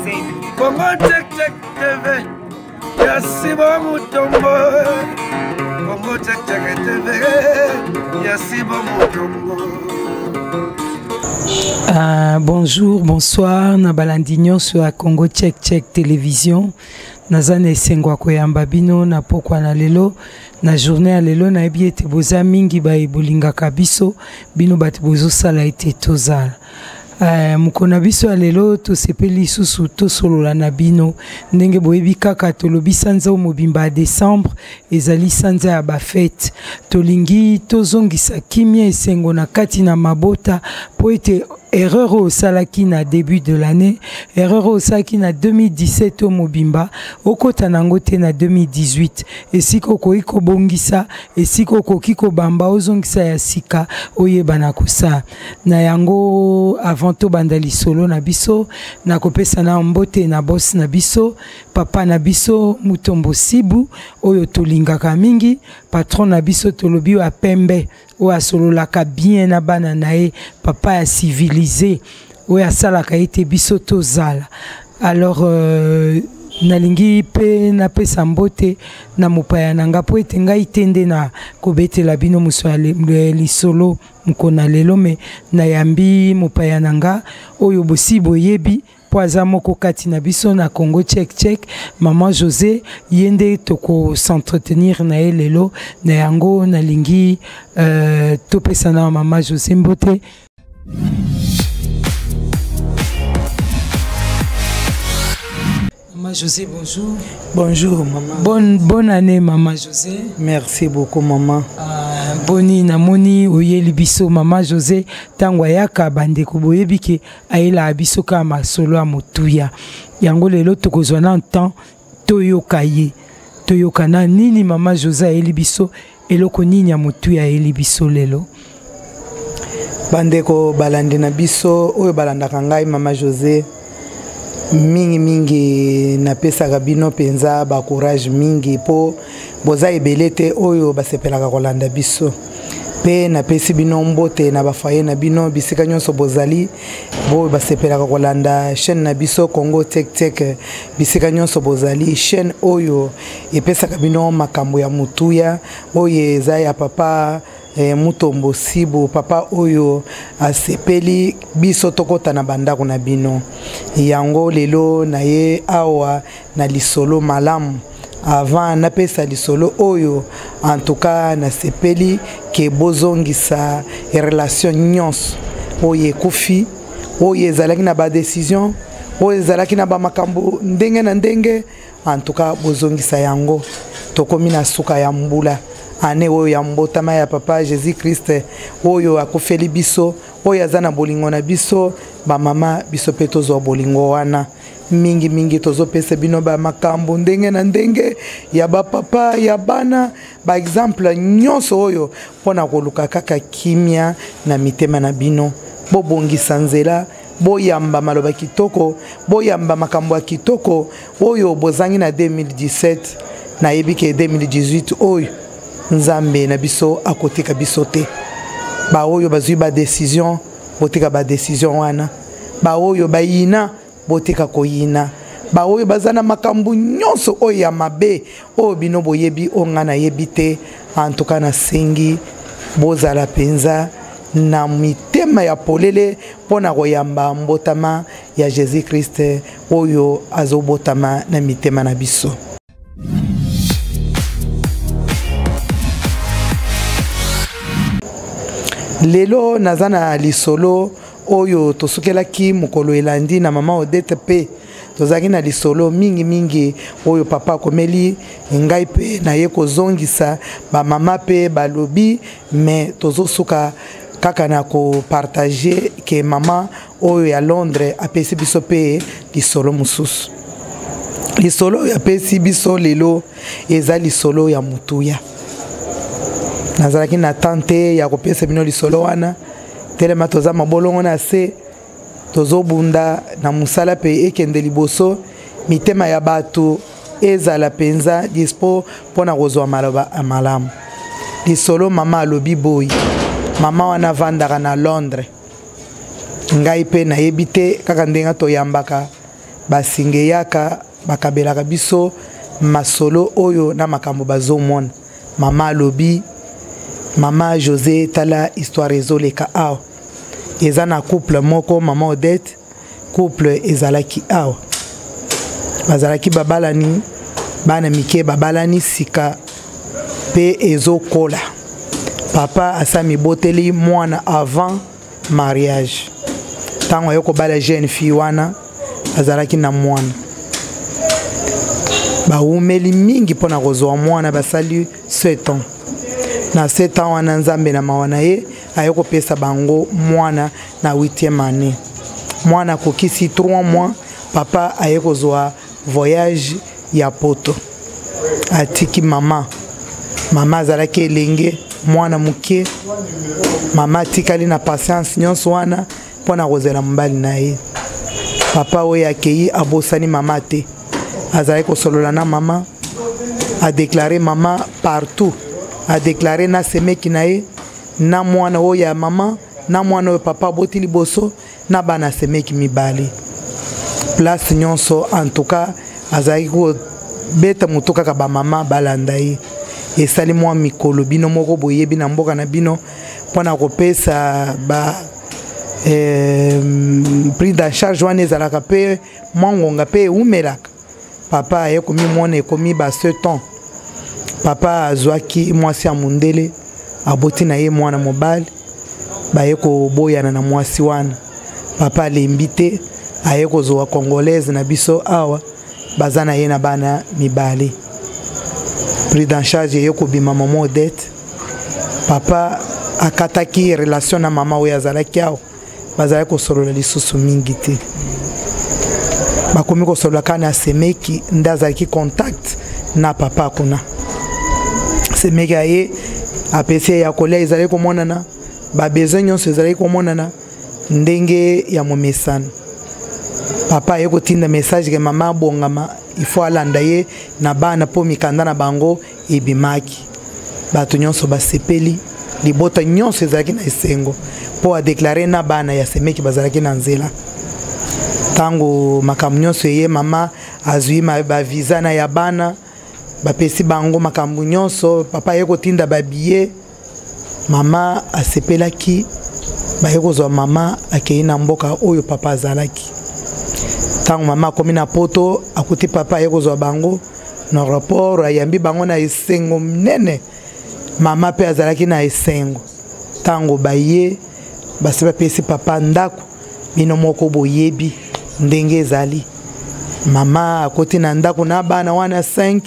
Congo Check Check TV ya Sibo Mutombo. Congo Check Check TV ya Sibo Mutombo. Bonjour, bonsoir na balandi nyonso ya Congo Check Check Télévision. Naza na esengo ya koyamba bino na pokwa na lelo na journée ya lelo. Nayebi ete boza mingi baye bolingaka biso, bino bato bozosala ete tozala. Mokolo na biso ya lelo tosepeli lisusu tosolola na bino. Ndenge boyebi kaka, tolobi sanza oyo mobimba ya décembre ezali sanza ya bafete. Tolingi tozongisa kimia, esengo na kati na mabota, mpo ete erreur oyo osalaki na début de l'année, erreur oyo osalaki na 2017 oyo mobimba, okota nango te na 2018. Esika okoki kobongisa, esika okoki kobamba, ozongisa ya sika, oyeba na kosala na yango. Avant tobanda lisolo na biso, nakopesa na mbote na boss na biso, papa na biso Mutombo Sibu, oyo tolingaka mingi, patron na biso, tolobi oyo pembe, oyo asololaka bien na bana na ye, papa ya civilisé, oyo asalaka ete biso tozala. Alors nalingi mpe napesa mbote na mopaya na nga, mpo ete ngai te nde na kobetela bino moso ya lisolo mokolo na lelo, me nayambi mopaya na nga oyo bosi boyebi, mpo aza moko kati na biso na Congo Check Check, Mama José. Ye nde tokos'entretenir na ye lelo. Na yango nalingi topesa na Mama José mbote. Maman José, bonjour. Bonjour, maman. Bonne année, Maman José. Merci beaucoup, maman. Boni namoni oyeli biso Maman José. Ntango ayaka, bandeko boyebi ke ayelaka biso kaka masolo ya motuya. Yango lelo tokozwa na temps toyoka ye, toyoka na nini Mama José ayeli biso, eloko nini ya motuya ayeli biso lelo. Bandeko balandi na biso oyo balandaka ngai Mama José mingimingi, napesaka bino mpenza bacourage mingi, mpo boza ebele te oyo basepelaka kolanda biso. Mpe napesi bino mbote na bafoyer na bino, bisika nyonso bozali, boyo basepelaka kolanda chaîne na biso Congo Tek Tek, bisika nyonso bozali, chaîne oyo epesaka bino makambo ya motuya, oyo eza ya papa Mutombo Sibu, papa oyo asepeli biso tokɔta na bandako na bino. Yango lelo na ye awa na lisolo malamu. Avant napesa lisolo oyo, en tout cas nasepeli ke bozongisa relation nyonso oyo ekufi, oyo ezalaki na badécision, oyo ezalaki na bamakambo ndenge na ndenge. En tout cas bozongisa yango. Tokomi na suka ya mbula, ane oyo ya mbotama ya papa Jésus Christ, oyo akufeli biso, oyo aza na bolingo na biso. Bamama, biso mpe tozwa bolingo wana mingimingi. Tozopesa bino bamakambo ndenge na ndenge ya bapapa, ya bana, baexemple nyonso oyo mpona koluka kaka kimia na mitema na bino. Bobongisa nzela, boyamba maloba kitoko, boyamba makambo ya kitoko oyo bozangi na 2017. Nayebi ke 2018 oyo Nzambe na biso akotika biso te. Baoyo bazwi badécision, botika badécision wana. Baoyo bayina, botika koyina. Baoyo baza na makambo nyonso oyo ya mabe, oyo bino boyebi, oyo ngai nayebi te, en tout cas nasengi bozala mpenza na mitema ya polele mpo na koyamba mbotama ya Jésus Christ oyo azobotama na mitema na biso. Lelo naza na lisolo oyo tosukelaki mokolo elandi na mama Odette, mpe tozalaki na lisolo mingimingi oyo papa akomeli ngai, mpe naye kozongisa. Bamama mpe balobi, me tozosuka kaka na kopartage ke mama oyo ya Londres apesi biso mpe lisolo mosusu. Lisolo oyo apesi biso lelo eza lisolo ya motuya. Nazalaki na tante ya kopesa bino lisolo wana. Telema, toza mabolongo na se, tozobunda na mosala mpe ekende liboso, mitema ya bato ezala mpenza dispo mpo na kozwa maloba ya malamu. Lisolo mama alobi boye: mama wana avandaka na Londres. Ngai mpe nayebi te, kaka ndenge toyambaka Basinga eyaka, bakabelaka biso masolo oyo na makambo bazomona. Mama alobi, mama Jose, tala histoire ezoleka awa. Eza na couple moko, mama Odette, couple ezalaki awa. Bazalaki babalani, bana mike babalani sika pe ezokola. Papa asa miboteli mwana avant mariage. Tango aye kobala jeune fille wana azalaki na mwana. Bawumeli mingi mpona kozwa mwana, basali 7 ans. Na 7 ans wana Nzambe na mawa na ye aye kopesa bango mwana na 8e année. Mwana akokisi 3 mois, papa aye kozwa voyage ya poto. Atiki mama. Mama azalaki elenge, mwana moke. Mama atikali na patience nyonso wana mpo na kozela mobali na ye. Papa oyo akei abosani mama te. Azalaki kosolola na mama, a déclarer mama partout, a déclarer na semeki na ye, na mwana oyo ya mama, na mwana oyo papa aboti liboso, na bana semeki mibale. Place nyonso en tout cas azalaki kobeta moto kaka ba mama balanda ye. Esali mwa mikolo, bino moko boyebi na mboka na bino mpona kopesa ba prise en charge wana ezalaka pe mwa ngonga pe ewumelaka. Papa aye komimona ekomi ba 7 ans. Papa azwaki mwasi ya mondele, aboti na ye mwana mobali, baye koboyana na mwasi wana. Papa alembi te, aye kozwa congolaise na biso awa, baza na ye na bana mibale. Prise en charge eye kobima mama Odette. Papa akataki relation na mama oyo azalaki awa, bazalaki kosolola lisusu mingi te. Bakomi kosolola kaka na semeki, nde azalaki contact na papa kuna. Semeki aye apesi ye ya kolia, ezalaki komonana, ba besoin nyonso ezalaki komonana ndenge ya momesano. Papa aye kotinda message ke mama abongama, il faut alanda ye na bana po mikanda na bango ebimaki. Bato nyonso basepeli, libota nyonso ezalaki na esengo po a déclarer na bana ya semeki bazalaki na nzela. Tango makambo nyonso eye, mama azwi ba visa na ya bana, bapesi bango makambo nyonso, papa aye kotinda ba billets. Mama asepelaki, baye kozwa mama akei na mboka oyo papa azalaki. Tango mama akomi na poto, akuti papa aye kozwa bango na aéroport, ayambi bango na esengo monene. Mama pe azalaki na esengo. Tango baye, basi bapesi papa ndako, bino moko boyebi ndenge ezali. Mama akoti na ndako na bana wana 5,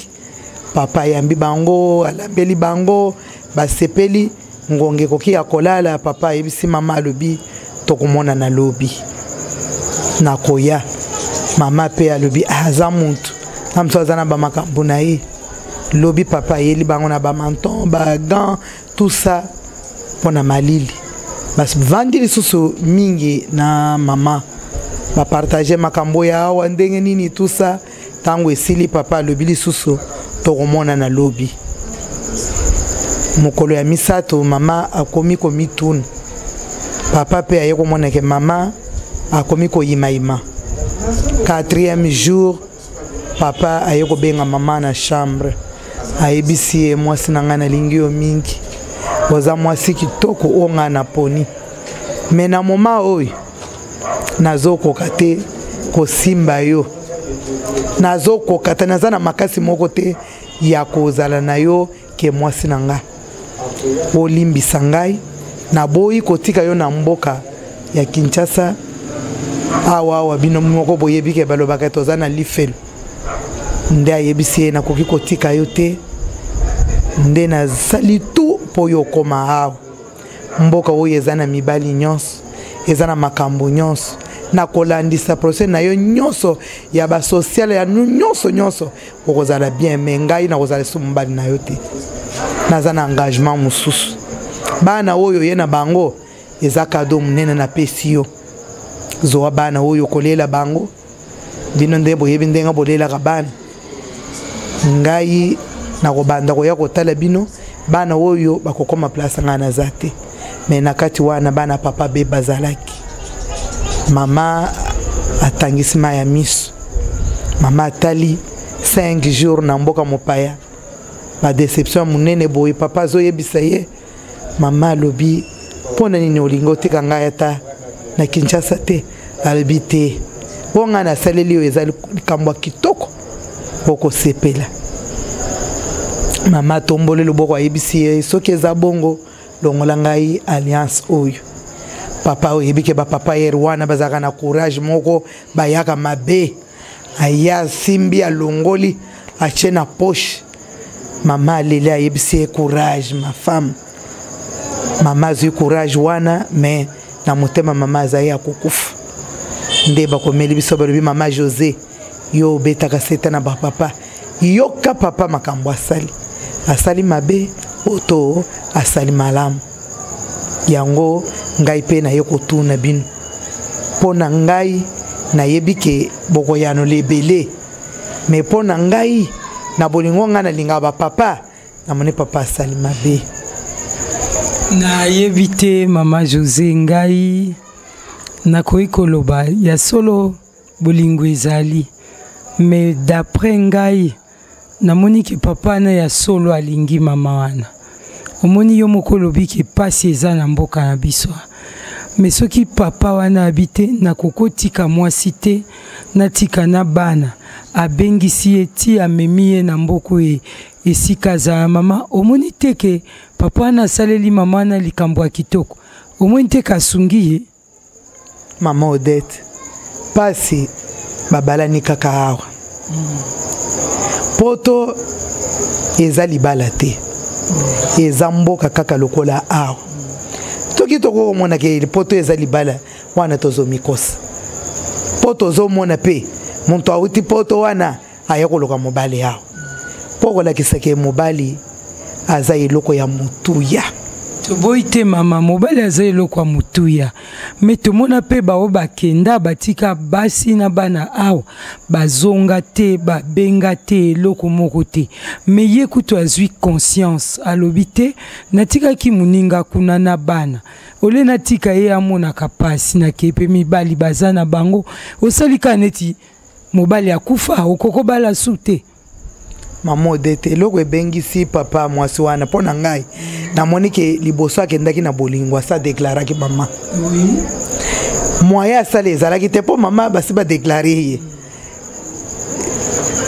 papa ayambi bango, alambeli bango, basepeli. Ngonga ekoki ya kolala, papa ayebisi mama, alobi tokomona na lobi nakoya. Mama pe alobi, ah, aza mutu na mosusu aza na ba makambo na ye. Lobi papa ayeli bango na ba menton, ba gants, tout ça mpona malili. Bavandi lisusu mingi na mama, ba partager makambo ya awa ndenge nini, tout ça. Tango esili, papa alobi lisusu tokomona na lobi. Mokolo ya misato, mama akomi komituna. Papa pe aye komona ke mama akomi koyimayima. 4e jour, papa aye kobenga mama na chambre. Ayebisi ye, mwasi na ngai nalingi yo mingi, oza mwasi kitoko oyo ngai naponi, mais na moment oyo nazokoka te kosimba yo, nazokoka te, naza na makasi moko te ya kozala na yo ke mwasi na nga. Olimbisa ngai, naboyi kotika yo na mboka ya Kinshasa. Awa awa bino moko boyebi ke balobaka toza na lifelo. Nde ayebisi ye, nakoki kotika yo te, nde nasali tout mpo yo okoma awa. Mboka oyo eza na mibali nyonso, eza na makambo nyonso, na kolandisa procès na yo nyonso ya ba social ya nyonso nyonso, okozala bien, mais ngai nakozala lisusu mobali na yo te, naza na engagement mosusu. Bana oyo ye na bango eza cadeau monene napesi yo, zoa bana oyo kolela bango, bino nde boyebi ndenge bolelaka bana. Ngai nakobanda koya kotala bino, bana oyo bakokoma place ngai naza te. Mais na kati wana bana papa be bazalaki. Mama atangisi mai ya miso. Mama atali 5 jours na mboka mopaya, badeception ya monene boye. Papa azoyebisa ye, mama alobi mpo na nini olingi otika ngai ata na Kinshasa te? Alobi te, mpo ngai nasaleli oyo eza likambo ya kitoko, okosepela. Mama atomboli loboko, ayebisi ye soki eza bongo, longola ngai alliance oyo. Papa, oyebi ke bapapa yere wana bazalaka na courage moko, bayaka mabe. Aya, asimbi, alongoli, atie na poche. Mama aleli, ayebisi ye courage ma femme. Mama azwi courage wana, mais na motema mama azali ya kokufa. Nde bakomeli biso, balobi mama José, yo obetaka seta na bapapa, yoka papa makambo asali, asali mabe oto asali malamu? Yango ngai mpe naye kotuna bino. Mpo na ngai, nayebi ke bokoyanola ebele, me mpo na ngai, na bolingo ngai nalingaka bapapa, namoni papa asali mabe. Nayebi te mama José, ngai nakoki koloba ya solo bolingo ezali, mais d'après ngai namoni ke papa wana ya solo alingi mama wana. Omoni, yo moko olobi ke pasi eza na mboka na biso, mais soki papa wana abi te nakokotika mwasi te, natika na bana, abengisi ye ti amemi ye na mboka oyo esika azala mama, omoni te ke papa wana asaleli mama wana likambo ya kitoko? Omoni te ke asungi ye? Mama Odette, pasi babalani kaka awa. Poto eza libala te, eza mboka kaka lokola awa. Soki tokokomona ke poto eza libala, wana tozomikosa. Mpo tozomona mpe moto awuti poto wana aya koluka mobali awa, mpo kolakisa ke mobali aza eloko ya motuya. Toboyi te mama, mobali aza eloko ya motuya, me tomona mpe bao bakenda, batika basi na bana awa, bazonga te, babenga te, eloko moko te. Me ye kutu azwi conscience, alobi te natikaki moninga kuna na bana, ole natika ye amonaka pasi, nakei mpe mibali baza na bango. Osali kaka neti mobali akufa, okokobala su te. Mama Odete, eloko ebengisi papa mwasi wana, mpo na ngai namoni ke liboso akendaki na bolingo, asa deklaraki mama. Moyen asala ezalaki te, mpo mama basi badeklare ye.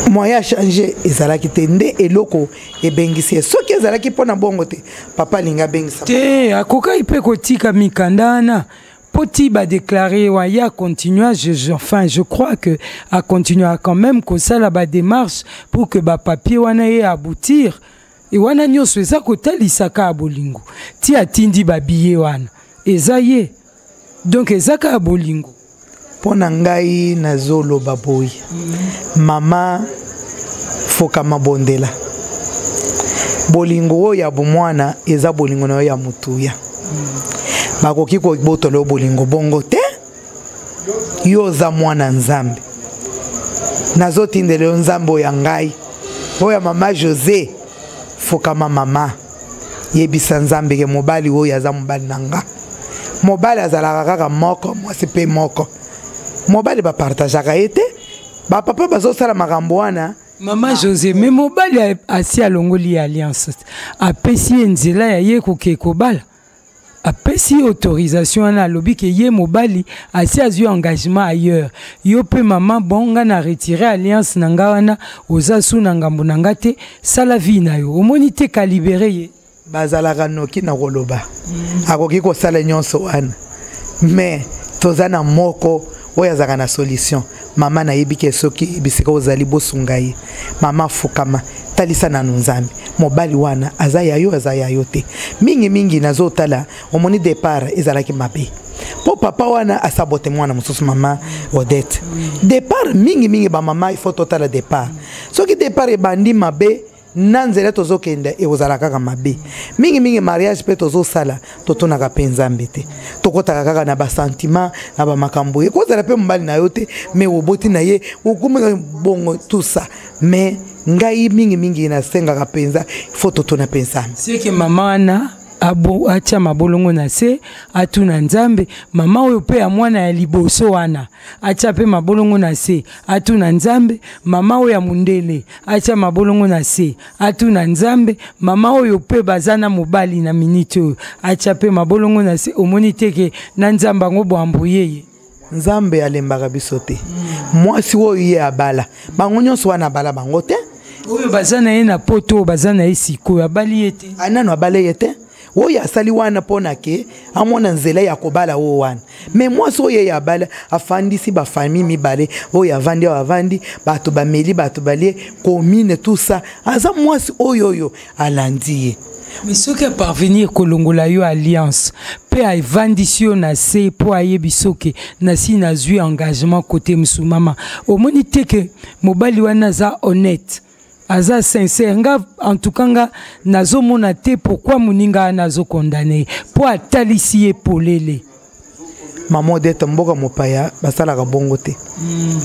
Moyen achange ezalaki te, nde eloko ebengisi ye. Soki ezalaki mpo na bongo te, papa alingi abengisa te, akokaki mpe kotika mikanda wana mpo ti badeklare wa ye acontinua. Enfin, je crois que acontinua quand même kosala badémarche pour que bapapier wana ye aboutir. E wana nyonso eza kotalisaka ya bolingo. Ti atindi babiye wana, eza ye, donc eza kaka bolingo. Mpo na ngai nazoloba boye, mama fokama, bondela. Bolingo oyo ya bomwana eza bolingo na yo ya motuya. Bakoki kobotola yo bolingo bongo te. Yo oza mwana Nzambe. Nazotindela yo Nzambe oyo ya ngai, oyo ya mama José. Fokama mama, yebisa Nzambe ke mobali oyo aza mobali na nga. Mobali azalaka kaka moko, mwasi mpe moko. Mobali bapartageaka ye te. Bapapa bazosala makambo wana. Mama José, me mobali asi alongoli ye alliance, apesi ye nzela ya ye koke kobala, apesi ye autorisation wana, alobi ke ye mobali asi azwi engagement ailleurs. Yo mpe mama, bon, nga na retire alliance na nga wana, oza su na ngambo na nga te, sala vie na yo. Omoni te kalibere ye? Bazalaka noki na koloba. Akoki kosala nyonso wana, mais toza na moko oyo azalaka na solution. Mama, nayebi ke soki bisika ozali, bosunga ye. Mama afukama, talisa nanu Nzambe mobali wana aza ya yo, aza ya yo te. Mingimingi nazotala, omoni départ ezalaki mabe, mpo papa wana asabote mwana mosusu. Mama Odette, départ mingimingi, bamama, il faut totala départ. Soki départ ebandi mabe, na nzela tozokende ekozala kaka mabe. Mingimingi mariage mpe tozosala, totunaka mpe Nzambe te, tokɔtaka kaka na basentiment na bamakambo. Ekozala mpe mobali na yo te, mais oboti na ye, okomi bongo, tout ça. Mais ngai mingimingi nasengaka mpenza, faut totuna mpe Nzambe. Seke mama wana. Atia mabolongo na se, atuna Nzambe. Mama oyo mpe ya mwana ya liboso wana atia mpe mabolongo na se, atuna Nzambe. Mama oyo ya mondele atia mabolongo na se, atuna Nzambe. Mama oyo mpe baza na mobali na miniti oyo atia mpe mabolongo na se. Omoni te ke na Nzambe yango boambrouye ye? Nzambe alembaka biso te. Mwasi oyo ye abala bango nyonso wana, abala bango te. Oyo baza na ye na poto, oyo baza na ye sikoyo, abali ye te. Nano abala ye te. Oyo asali wana mpo na ke amona nzela ya kobala oyo wana. Me mwasi oyo ye abala, afandisi bafamille mibale oyo avandi awa, avandi, bato bameli, bato balie, commune, tout ça. Aza mwasi oyo oyo alandi ye. Mais soki aparvenir kolongola yo alliance mpe avandisi yo na se mpo ayebi soki nasi nazwi engagement kote mosusu, mama, omoni te ke mobali wana aza honnête, aza sincère? Nga en tout cas, nga nazomona te pourquoi moninga wana azokondane, mpo atalisi ye polele. Mama Odete, mboka mopaya basalaka bongo te.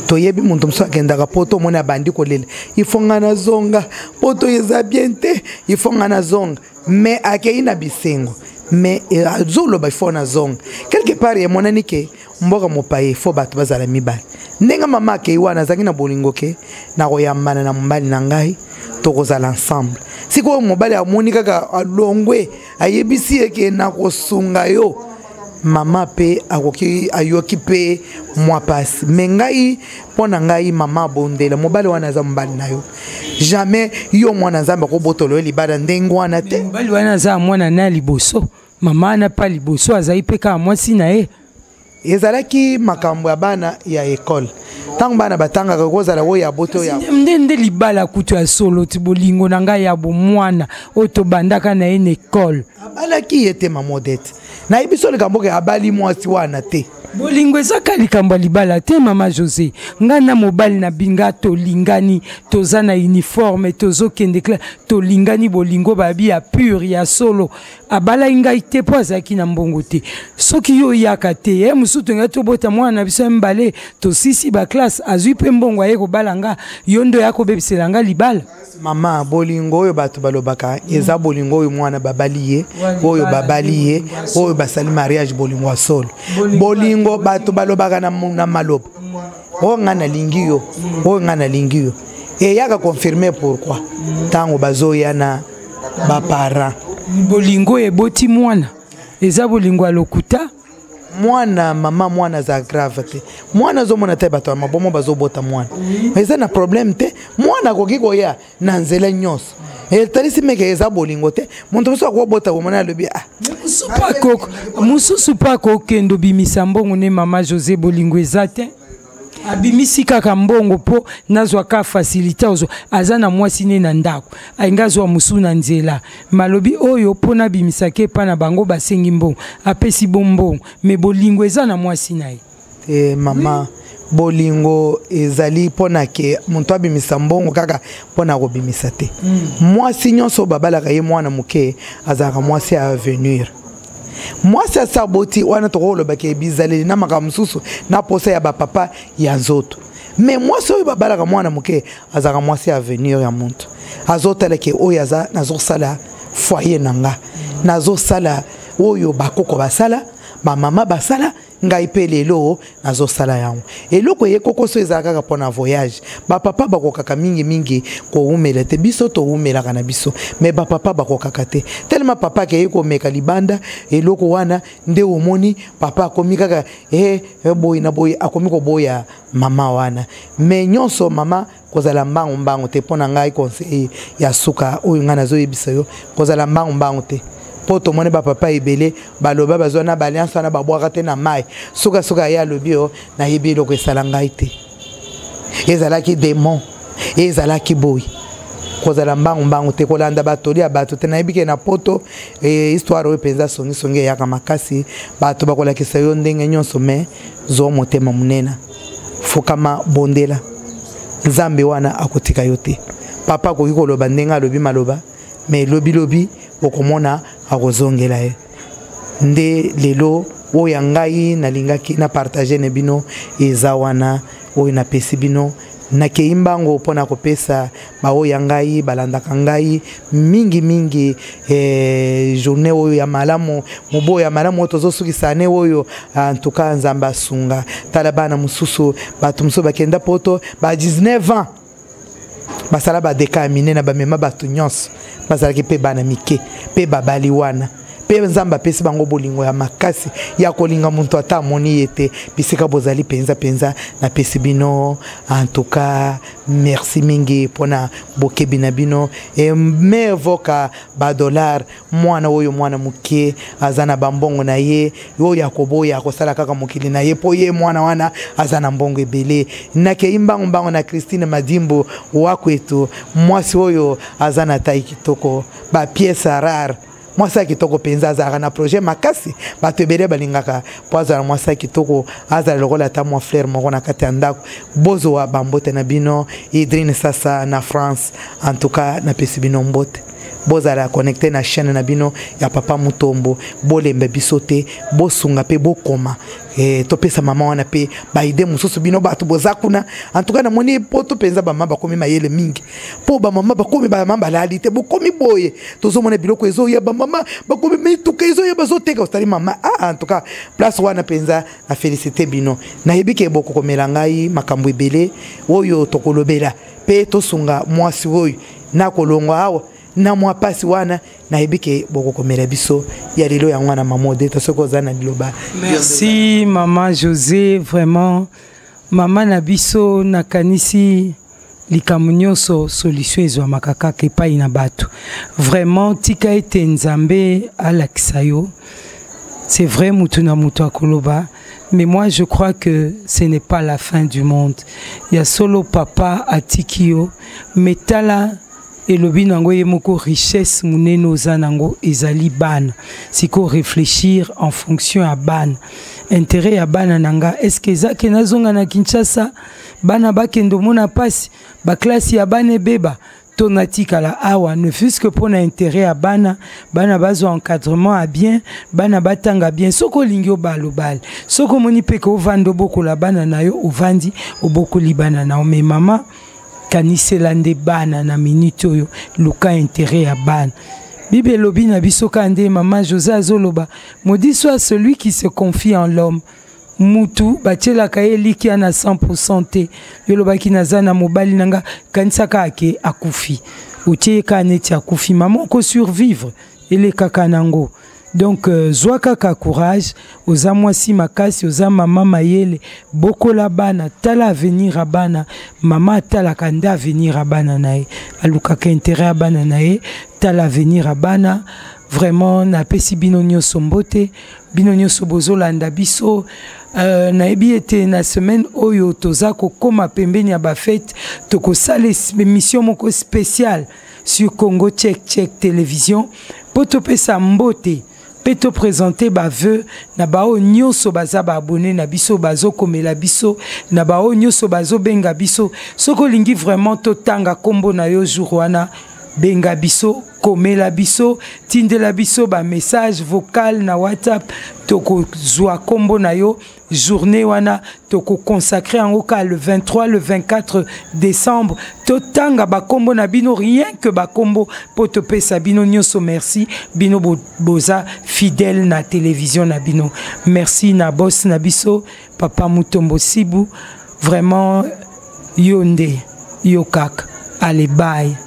Toyebi moto mosusu akendaka poto, omoni abandi kolela: "Ifo nga nazonga poto, eza bien te, ifo nga nazonga." Mais akei na bisengo, mais azoloba: "Ifo nazonga." Quelque part emonani ke mboka mopaya ifo bato bazala mibale. Ndenge mama akei wana, azalaki na bolingo ke nakoyambana na mobali na ngai, tokozala ensemble. Sikoyo mobali amoni kaka alongwe, ayebisi ye ke nakosunga yo. Mama mpe akoki, ayoki mpe mwa pasi. Me ngai, mpo na ngai, mama abondela mobali wana. Aza mobali na yo, jamais yo mwana Nzambe akobotola yo libala ndenge wana te. Mobali wana aza mwana na ya liboso. Mama wana mpa liboso azali mpe kaka mwasi na ye. Ezalaki makambo ya bana ya ekole. Ntango bana batangaka, kozala oyo ya boto ya Nde libala kutu ya solo ti bolingo na ngai ya bomwana oyo tobandaka na ye na ekole. Abalaki ye te. Mama Odete, nayebi so likambo ke abali mwasi wana te. Bolingo ezaka likambo ya libala te, mama José. Ngai na mobali na binga tolingani, toza na uniforme, tozokende classe, tolingani bolingo babi ya pure, ya solo. Abalaki ngai te mpo azalaki na mbongo te. Soki yo oyaka te, ye mosusu tongai tobota mwana na biso ya mibale, tosisi baclasse, azwi mpe mbongo, aye kobala nga. Yo nde oya kobebisela nga libala. Mama, bolingo oyo bato balobaka eza bolingo oyo mwana babali ye, oyo babali ye, oyo basali mariage, bolingo ya solo. Bolingo bato balobaka na maloba, oyo ngai nalingi yo, oyo ngai nalingi yo, eyaka confirme. Pourquoi? Ntango bazoya na baparent. Bolingo eboti mwana eza bolingo ya lokuta. Mwana, mama, mwana aza grave te. Mwana azomona te, bato ya mabomo bazobota mwana, eza na problème te. Mwana akoki koya na nzela nyonso. Etalisi meke eza bolingo te. Moto mosusu akobota, komona alobi: "Ah." Mosusu mpe akokende obimisa mbongo ne. Mama José, bolingo eza te. Abimisi kaka mbongo mpo nazwa ka facilité. Ozwa aza na mwasi ne na ndako, alingi azwa mosusu na nzela. Malobi oyo mpo nabimisaki epa na bango, basengi mbongo, apesi bo mbongo, me bolingo eza na mwasi na ye. Te, mama, bolingo ezali mpona ke moto abimisa mbongo kaka mpona kobimisa te. Mwasi nyonso oyo babalaka ye mwana moke azalaka mwasi ya avenir. Mwasi asi aboti wana, tokolobaka bizaleli na makambo mosusu na posa ya bapapa ya nzoto. Me mwasi oyo babalaka mwana moke azalaka mwasi ya avenir ya moto. Azotala ke oyo aza, nazosala foyer na nga, nazosala oyo bakoko basala, bamama basala, ngai mpe lelo nazosala yango. Eloko eye kokoso ezala kaka mpona voyage. Bapapa bakokaka mingimingi kowumela te. Biso towumelaka na biso, me bapapa bakokaka te. Telema papa akei komeka libanda, eloko wana nde omoni papa akomi kaka boye na boye, akomi koboya mama wana. Me nyonso, mama, kozala mbangu mbangu te. Mpo na ngai, conseil ya suka oyo ngai nazoyebisa yo, kozala mbangu mbangu te, mpo tomoni bapapa ebele baloba bazwa na baalliance wana, babwaka te na mai. Sukasuka ye alobi: "Oyo nayebi eloko esala ngai te, ezalaki démon, ezalaki boye." Kozala mbangu mbangu te, kolanda batoli ya bato te. Nayebi ke na poto histoire oyo mpenza songisongi eyaka makasi, bato bakolakisa yo ndenge nyonso. Me zwa motema monene, fokama, bondela Nzambe wana, akotika yo te. Papa akoki koloba ndenge alobi maloba, me lobilobi okomona akozongela ye. Nde lelo oyo ya ngai nalingaki na partage na bino eza wana oyo napesi bino. Nakei mbango mpo na kopesa baoyo ya ngai balandaka ngai mingi mingi eh, journée oyo ya malamu, mobu oyo ya malamu oyo tozosukisa ane oyo. En tout cas Nzambe asunga. Tala bana mosusu, bato mosusu bakenda poto ba 19 ans, basala badeka ya minene, bamema bato nyonso, bazalaki mpe bana mike mpe babali wana, mpe Nzambe apesi bango bolingo ya makasi ya kolinga moto ata amoni ye te. Bisika bozali mpenza mpenza, napesi bino en tout cas merci mingi mpona bokebi na bino. E mevoka badollar, mwana oyo mwana moke aza na bambongo na ye oyo akoboya akosala kaka mokili na ye, mpo ye mwana wana aza na mbongo ebele. Nakei mbango mbango na Christine Madimbo Wakwetu, mwasi oyo aza na tai kitoko, bapiese rare, mwasi ya kitoko mpenza, azalaka na projet makasi. Bato ebele balingaka mpo azala mwasi ya kitoko, azala lokola ata mwa fleur moko na kati ya ndako. Bozwa bambote na bino. Idrine Sasa na France, en tout cas napesi bino mbote. Bozala connecte na chaîne na bino ya Papa Mutombo, bolemba biso te, bosunga mpe bokoma e, topesa mama wana mpe baide mosusu. Bino bato boza kuna, en tout cas namoni poto mpenza bamama bakomi mayele mingi, mpo bamama bakomi, bamama balali te. Bokomi boye, tozomona biloko ezoya, bamama bakomi, mituka ezoya, bazoteka. Osali mama, ah, en tout cas place wana mpenza na félicité bino. Nayebi ke bokokomela ngai makambo ebele oyo tokolobela mpe tosunga mwasi oyo na kolongwa awa na mwa mpasi wana. Nayebi ke bokokomela biso ya lelo yango wana. Mama Odeta, soki oza na liloba. Merci mama José. Vraiment mama na biso, nakanisi likambo nyonso solution ezwamaka kaka epai na bato. Vraiment tika ete Nzambe alakisa yo. C'est vrai, mutu na mutu akoloba, mais moi je crois que ce n'est pas la fin du monde. Ya solo papa atiki yo, mais tala elobi nango ye moko, richesse monene oza nango ezali bana. Sikoyo réfléchir en fonction ya bana, intérêt ya bana na nga. Est ce que eza ke nazonga na Kinshasa, bana bakende omona mpasi, baklasi ya bana ebeba, to natikala awa, ne fût-ce que mpo na intérêt ya bana, bana bazwa encadrement ya bien, bana batanga bien? Soki olingi obala, obala. Soki omoni mpe ke ovanda obokola bana na yo, ovandi obokoli bana na yo. Mais mama, kanisela nde bana na minute oyo, luka intérêt ya bana. Bible elobi na biso kaka nde mama José azoloba: maudit soit celui qui se confie en l'homme. Mutu batielaka ye elikya na 100 te. Yo olobaki naza na mobali na nga, kanisaka ake akufi, otie ye kaka neti akufi. Mama, okosurvivre, elekaka nango. Donc zwa kaka courage, oza mwasi makasi, oza mama mayele, bokola bana, tala avenir ya bana. Mama atalaka nde avenir ya bana na ye, alukaka intérêt ya bana na ye, tala avenir ya bana. Vraiment napesi bino nyonso mbote, bino nyonso bozolanda biso. Nayebi ete na semaine oyo toza kokóma pembeni ya bafete, tokosala émission moko spéciale sur Congo Check Check Télévision mpo topesa mbote mpe toprésente bavœux na baoyo nyonso baza baabonnés na biso, bazokomela biso, na baoyo nyonso bazobenga biso. Soki olingi vraiment totanga nkombo na yo jour wana, benga biso, komela biso, tindela biso bamessage vocal na WhatsApp, tokozwa nkombo na yo. Journée wana tokoconsacre yango ka le 23, le 24 décembre, totanga bakombo na bino, rien que bakombo, mpo topesa bino nyonso merci. Bino boza fidèle na télévision na bino. Merci na boss na biso, Papa Mutombo Sibu. Vraiment yo nde yo kaka. Allez, bye.